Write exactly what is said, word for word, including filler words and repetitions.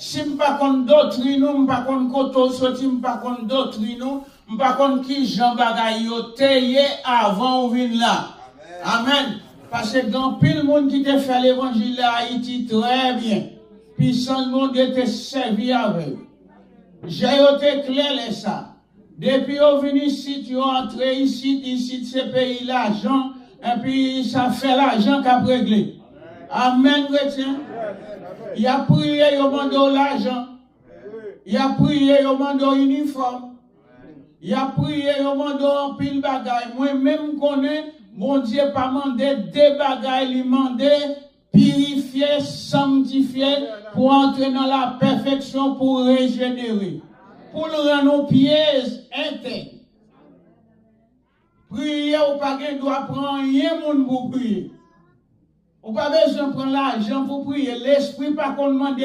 Si m pa konn doktrin ou, m pa konn kote w soti, m pa konn doktrin ou, m pa konn ki jan bagay yo te ye avan ou vin la. Amèn. Paske gen anpil moun ki te fè levanjil la Ayiti trè byen. Pisans Bondye te sèvi avè yo. Je yo te klè lè sa. Depi yo vin isit, yo antre isit, isit se peyi lajan, epi sa fè lajan k ap regle. Amèn, kretyen. Y ap priye, yo mande w lajan. Y ap priye, yo mande w inifòm. Y ap priye, yo mande w anpil bagay. Mwen menm, m konnen Bondye pa mande de bagay, li mande pirifye, sanktifye, pou antre nan lapèfeksyon, pou rejenere, pou l rann ou pye entèg. Priye, ou pa gen dwa pran anyen moun pou priye. Ou pa bezwen pran lajan pou priye. Lespri pa konn mande